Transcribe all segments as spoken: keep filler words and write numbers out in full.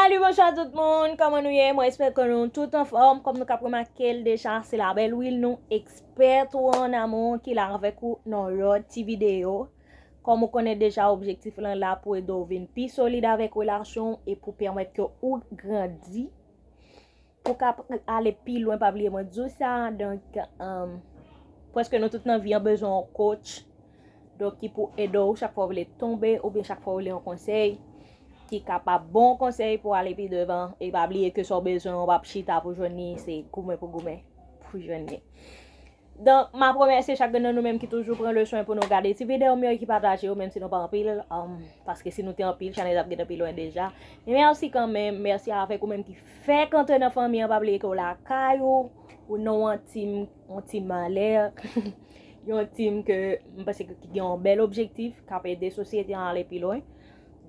Salut, bonjou tout moun, kòman nou ye? Mwen espere ke nou tout anfòm. Kòm nou kap remake l deja, se la belle Will nou, expert ou en amour, ki la avèk ou nan yon lòt ti videyo. Kòm ou konnen deja, objektif lan la pou ede w vin pi solid avèk relasyon w e pou pèmèt ke ou grandi. Pou ka ale pi lwen, pa bliye mwen di w sa. Donk, um, prèske nou tout nan vi an bezwen yon coach. Donk, ki pou ede w chak fwa w vle tonbe oubyen chak fwa w vle yon konsèy. Ki kapab bon konsèy pou ale pi devan. E pa bliye ke sa w bezwen, w p ap chita pou jwenn li, se goumen pou goumen pou jwenn li. Donk, m ap remèsye chak grenn nan nou menm ki toujou pran le swen pou nou gade ti videyo m yo e ki pataje yo, menm si nou pa anpil, um, paske si nou te anpil, chanèl t ap gentan pi lwen deja. Men mèsi kanmenm, mèsi avèk ou menm ki fèk antre nan fanmi an, pa bliye ke w lakay ou, ou nan yon team, yon team malè, yon team ke m panse ke ki gen yon bèl objektif, k ap ede sosyete an ale pi lwen.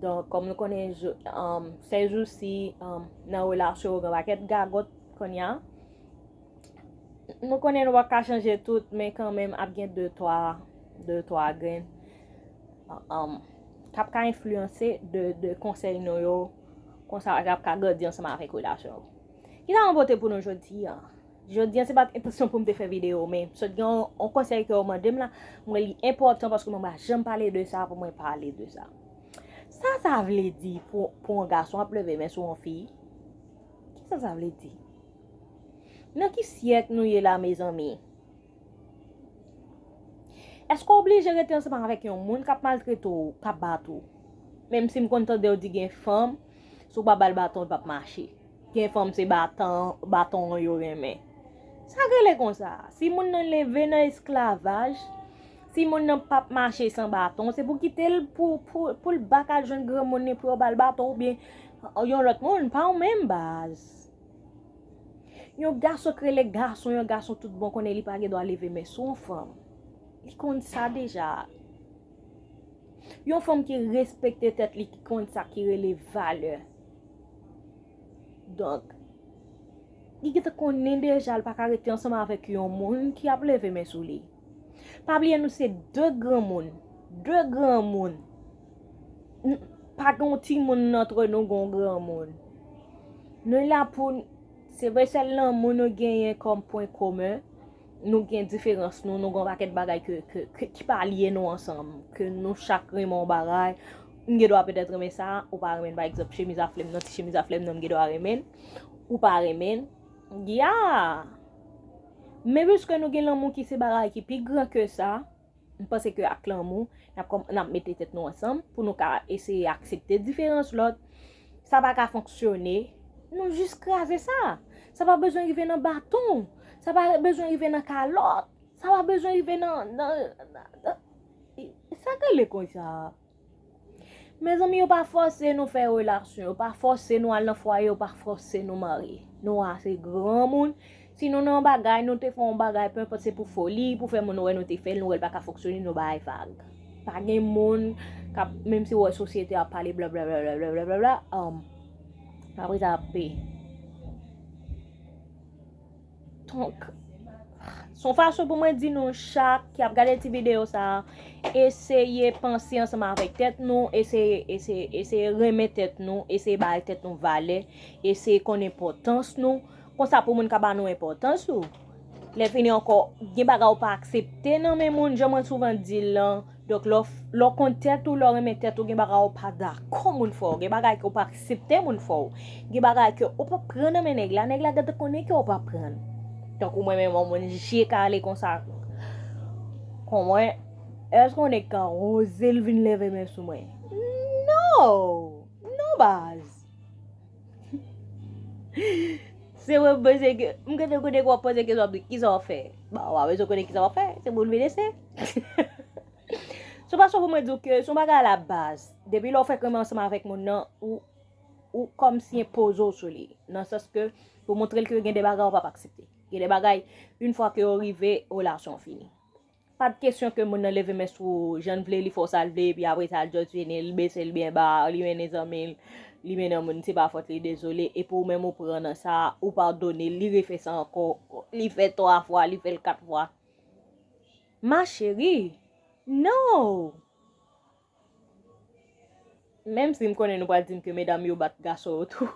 Donk, kòm nou konnen, um, sèjousi, um, nan relasyon yo gen pakèt gagòt kounye a. Nou konnen nou p ap ka chanje tout, men kanmenm ap gen de twa, de twa grenn, um, k ap ka enfliyanse de, de konsèy nou yo, konsa k ap ka grandi ansanm avèk relasyon yo. Kisa mwen pote pou nou jodi a? Jodi a, se pa t entansyon pou m te fè videyo, men sot gen yon, yon konsèy ke yo mande m la, m wè li enpòtan paske mwen pa janm pale de sa, pou mwen pale de sa. Sa sa vle di pou, pou yon gason ap leve men sou yon fi? Kisa sa vle di? Nan ki syèk nou ye la, mezanmi? Èske w oblije rete ansanm avèk yon moun k ap maltrete w, k ap bat ou? Menm si m konn tande yo di gen fanm, si w pa ba l baton, l p ap mache. Gen fanm se baton, baton yo renmen. Sa k rele konsa? Si moun nan leve nan esklavaj, si moun nan p ap mache san baton, se pou kite l pou, pou, pou l bak al jwenn granmoun li pou yo ba l baton oubyen yon lòt moun, pa w menm baz. Yon gason k rele gason, yon gason tout bon konnen li pa gen dwa leve men sou yon fanm. Li konn sa deja. Yon fanm ki respekte tèt li, ki konn sa ki rele valè. Donk, li gentan konnen deja l pa ka rete ansanm avèk yon moun ki ap leve men sou li. Pa bliye nou se de granmoun. De granmoun. N-, pa gen yon timoun nan antre nou, gen yon granmoun. Nou la pou, se vre sèl lanmou nou genyen kòm pwen komen. Nou gen diferans nou, nou gen yon pakèt bagay ke, ke, ke, ki pa lye nou ansanm, ke nou chak renmen yon bagay. M gen dwa petèt renmen sa, ou pa renmen l. Pa egzanp, chemiz a flè m nan, ti chemiz a flè m nan, m gen dwa renmen l, ou pa renmen l. Ya! Men piske nou gen lanmou ki se bagay ki pi gran ke sa, m panse ke ak lanmou, n ap kòm, n ap mete tèt nou ansanm pou nou ka eseye aksepte diferans lòt. Sa pa ka fonksyone, nou jis kraze sa. Sa pa bezwen rive nan baton. Sa pa bezwen rive nan kalòt. Sa pa bezwen rive nan, nan, nan, nan, sa k rele konsa? Mezanmi, yo pa fòse nou fè relasyon, yo pa fòse nou al nan fwaye, yo pa fòse nou marye. Nou ase granmoun. Si nou nan yon bagay, nou te fè yon bagay, penpòt se pou foli, pou fè moun wè nou te fè l, nou wè l pa ka fonksyone, nou bay vag. Pa gen moun k ap, menm si w wè sosyete ap pale blablabla, um, apre sa ap pe. Donk, se yon fason pou mwen di nou chak ki ap gade ti videyo sa a, eseye panse ansanm avèk tèt nou, eseye, eseye, eseye renmen tèt nou, eseye bay tèt nou valè, eseye konn enpòtans nou. Konsa pou moun ka ba nou enpòtans ou. Lè fini ankò, gen bagay ou pa aksepte nan men moun, jan mwen souvan di l lan. Donk, lè w, lè w konn tèt ou, lè w renmen tèt ou, gen bagay ou pa dakò moun fè w, gen bagay ke w pa aksepte moun fè w, gen bagay ke ou pa pran nan men nèg la, nèg la gentan konnen ke w pa pran. Tankou mwen menm, yon moun je kale konsa, kon mwen, èske yon nèg ka oze l vin leve men sou mwen? No! No, baz! Se mwen poze ke, m gentan konnen ke w ap poze kesyon, w ap di, "Kisa w fè?" Bon, w pa bezwen konnen kisa w ap fè, se pou l vin eseye. Se yon fason pou mwen di w ke se yon bagay a la baz. Depi lè w fèk renmen ansanm avèk moun nan, ou, ou kòmsi enpoze w sou li. Nan sans ke pou montre l ke gen de bagay ou p ap aksepte. Gen de bagay, yon fwa ke yo rive, relasyon an fini. Pa t kesyon ke moun nan leve men sou ou, jan l vle, li fè w sa l vle, epi apre sa, l just vini, li bese l byen ba, li mennen zanmi l, li mennen moun, se pa fòt li, dezole, epi ou menm ou pran nan sa, ou padone l, li refè sa ankò, li fè twa fwa, li fè l kat fwa. Ma chérie, no! Menm si m konnen nou pral di m ke medam yo bat gason yo tou.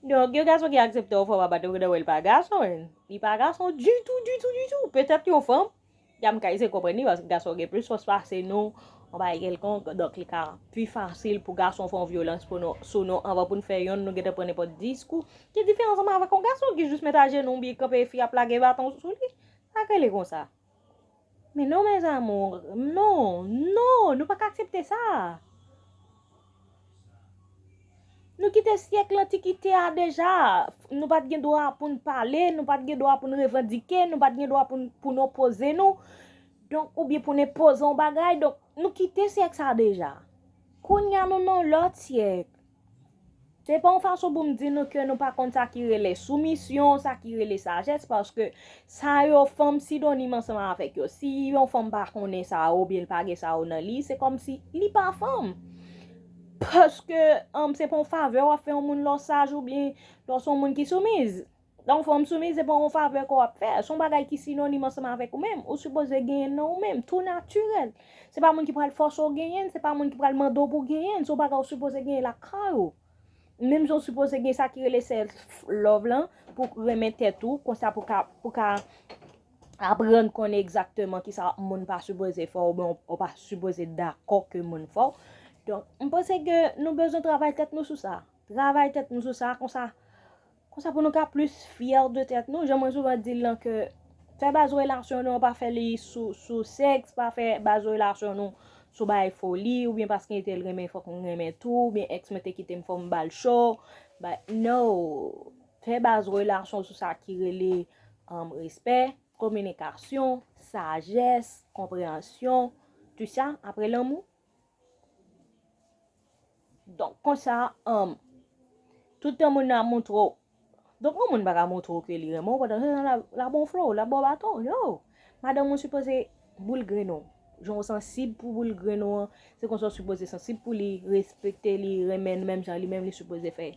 Donk, yon gason ki aksepte yon fanm apa, ou gentan wè l pa gason, en. Li pa gason ditou, ditou, ditou. Petèt yon fanm, Yamkay se konprann li, paske gason gen plis fòs pase nou, yon bagay kèlkonk, donk li ka pi fasil pou gason fè yon vyolans pou nou, sou nou, anvan pou n fè yonn, nou gentan pran nenpòt dis kou. Ki diferans ansanm avèk yon gason ki jis met ajenou, byen kanpe, fi ap lage baton sou li? Sa k rele konsa? Men non, mes amours, non, non, nou pa ka aksepte sa. Nou kite syèk lantikite a deja. Nou pa t gen dwa pou n pale, nou pa t gen dwa pou n revandike, nou pa t gen dwa pou n, pou n opoze nou. Donk, oubyen pou n enpoze yon bagay. Donk, nou kite syèk sa a deja. Kounye a, nou nan lòt syèk. Se pa yon fason pou m di nou ke nou pa konn sa ki rele soumisyon, sa ki rele sajès, paske sa yo fanm sinonim ansanm avèk yo. Si yon fanm pa konnen sa yo, oubyen l pa gen sa yo nan li, se kòmsi li pa fanm. Paske, um, se pa yon favè w ap fè yon moun lè w saj oubyen lè w se yon moun ki soumiz. Lè yon fanm soumiz, se pa yon favè ke w ap fè. Se yon bagay ki sinonim ansanm avèk ou menm. Ou sipoze genyen l nan ou menm, tou natirèl. Se pa moun ki pral fòse w genyen l, se pa moun ki pral mande w pou w genyen l. Se yon bagay ou sipoze genyen lakay ou. Menm jan w sipoze gen sa ki rele self love lan, pou w renmen tèt ou, konsa pou ka, pou ka aprann konnen egzakteman kisa moun pa sipoze fè w, oubyen w pa sipoze dakò ke moun fè w. Donk, m panse ke nou bezwen travay tèt nou sou sa. Travay tèt nou sou sa, konsa, konsa pou nou ka plis fyè de tèt nou. Jan mwen souvan di l lan ke fè baz relasyon nou an, pa fè li sou, sou sèks, pa fè baz relasyon nou sou bay foli, oubyen paske li te renmen fòk m renmen tou, oubyen èks mwen te kite m fò m ba l cho. But no. Fè baz relasyon sou sa ki rele, um, respè, kominikasyon, sajès, konpreyansyon, tout sa, apre lanmou. Donk, konsa, um, tout tan moun nan ap montre w. Donk, yon moun pa ka montre w ke li renmen w, pandan se tan l ap, l ap ba w flo, l ap ba w baton. No! Madanm ou sipoze boule grenn ou. Jan w sansib pou boule grenn ou an, se konsa w sipoze sansib pou li, respekte li, renmen l menm jan li menm li sipoze fè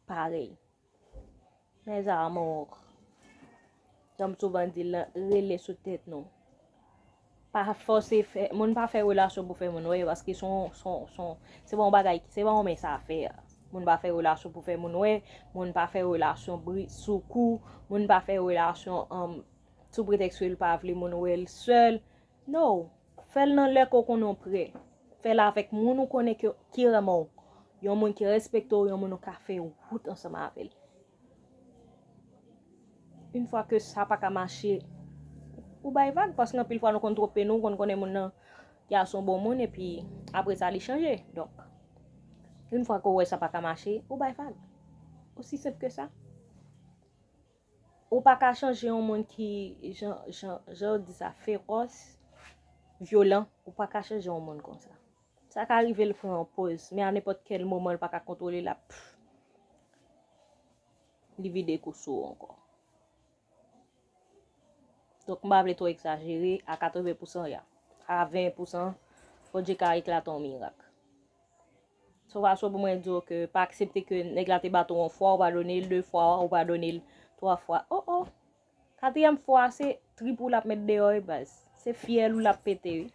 parèy. Mes amours, jan m souvan di l lan, rele sou tèt nou. Pa fòse fè, moun pa fè relasyon pou fè moun wè, paske se yon, se yon, se yon, se pa yon bagay, se pa yon mens a fè. Moun pa fè relasyon pou fè moun wè, moun pa fè relasyon bri, sou kou, moun pa fè relasyon, um, sou pretèks ke l pa vle moun wè l sèl. No, fè l nan lè ke w konnen w prè. Fè l avèk moun ou konnen ke, ki renmen w. Yon moun ki respekte w, yon moun ou ka fè wout ansanm avè l. Yon fwa ke sa pa ka mache, ou bay vag, paske anpil fwa nou konn twonpe nou, ou konn konnen moun nan ki a se yon bon moun, epi apre sa li chanje. Donk, yon fwa ke w wè sa pa ka mache, ou bay vag. Osi senp ke sa. Ou pa ka chanje yon moun ki, jan, jan, jan yo di sa, fewòs, vyolan, ou pa ka chanje yon moun konsa. Sa ka rive l pran yon poz, men a nenpòt kèl moman l pa ka kontwole l ap, li vide kou sou ou ankò. Donk, m pa vle twò egzajere, a katreven pousan ya. A ven pousan, Bondye ka eklate yon mirak. Se yon fason pou mwen di w ke pa aksepte ke nèg la te bat ou yon fwa, ou padone l de fwa, ou padone l twa fwa. Oh, oh. Katriyèm fwa, se trip ou l ap met deyò, wi, baz. Se fyèl ou l ap pete, wi.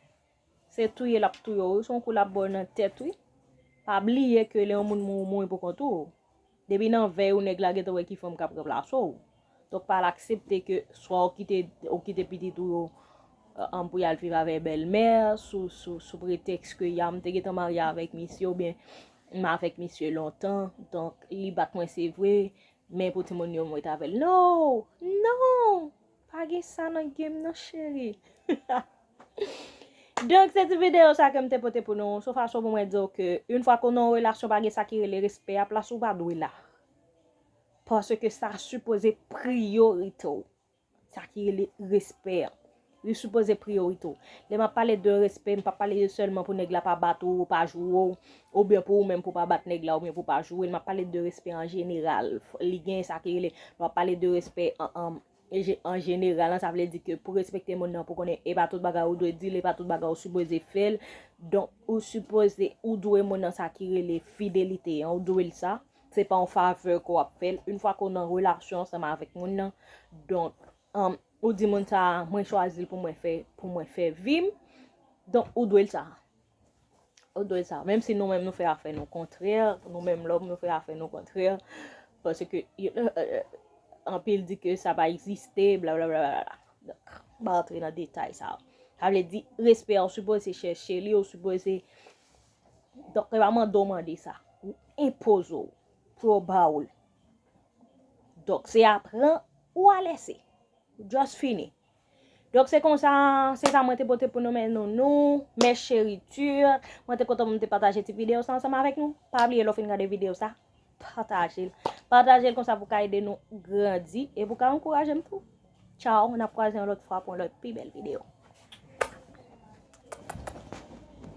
Se touye l ap touye w, wi. Se yon kou l ap ba w nan tèt, wi. Pa bliye ke lè yon moun mouri, ou mouri pou kont ou. Depi nan vèy ou, nèg la gentan wè ki fanm k ap ranplase w. Donk, pa al aksepte ke swa ou kite, ou kite pitit ou yo, eh, an pou y al viv avè bèlmè, sou, sou, sou pretèks ke ya m te gentan marye avèk misye, oubyen m avèk misye lontan, donk, li bat mwen, se vre, men pou timoun yo, m ret avè l. No! No! Pa gen sa nan game nan, cheri. Donk, se ti videyo sa ke m te pote pou nou. Se yon fason pou mwen di w ke, yon fwa ke w nan yon relasyon, pa gen sa ki rele respè a, plas ou pa dwe la. Paske sa sipoze priyorite w. Sa ki rele respè a. Li sipoze priyorite w. Lè m ap pale de respè, m pa pale de sèlman pou nèg la pa bat ou, ou pa joure w, oubyen pou ou menm pou w pa bat nèg la, oubyen pou w pa joure l. M ap pale de respè an jeneral. Li gen sa ki rele, lè w ap pale de respè an, an, e je-, an jeneral, sa vle di ke pou respekte moun nan, pou konnen e pa tout bagay ou dwe di l, e pa tout bagay ou sipoze fè l. Donk, ou sipoze, ou dwe moun nan sa ki rele fidelite an, ou dwe l sa. Se pa yon favè ke w ap fè l. Yon fwa ke w nan relasyon ansanm avèk moun nan, donk, um, ou di moun sa a, mwen chwazi l pou mwen fè, pou mwen fè vi m. Donk, ou dwe l sa. Ou dwe sa. Menm si nou menm nou fè afè nou kontrè, nou menm lòm nou fè afè nou kontrè, paske anpil di ke sa pa egziste, blablabla. Donk, m pa rantre nan detay sa. Sa vle di, respè a ou sipoze chèche li, ou sipoze. Donk, e pa mande w mande sa. Ou enpoze w pou yo ba ou l. Donk, se a pran ou a lese. Just fini. Donk, se konsa, se sa mwen te pote pou nou, men nou, nou, mes chéritures. Mwen te kontan pou m te pataje ti videyo sa ansanm avèk nou. Pa bliye lè w fin gade videyo sa, pataje l. Pataje l konsa pou ka ede nou grandi e pou ka ankouraje m tou. Tchao, n ap kwaze yon lòt fwa pou yon lòt pi bèl videyo.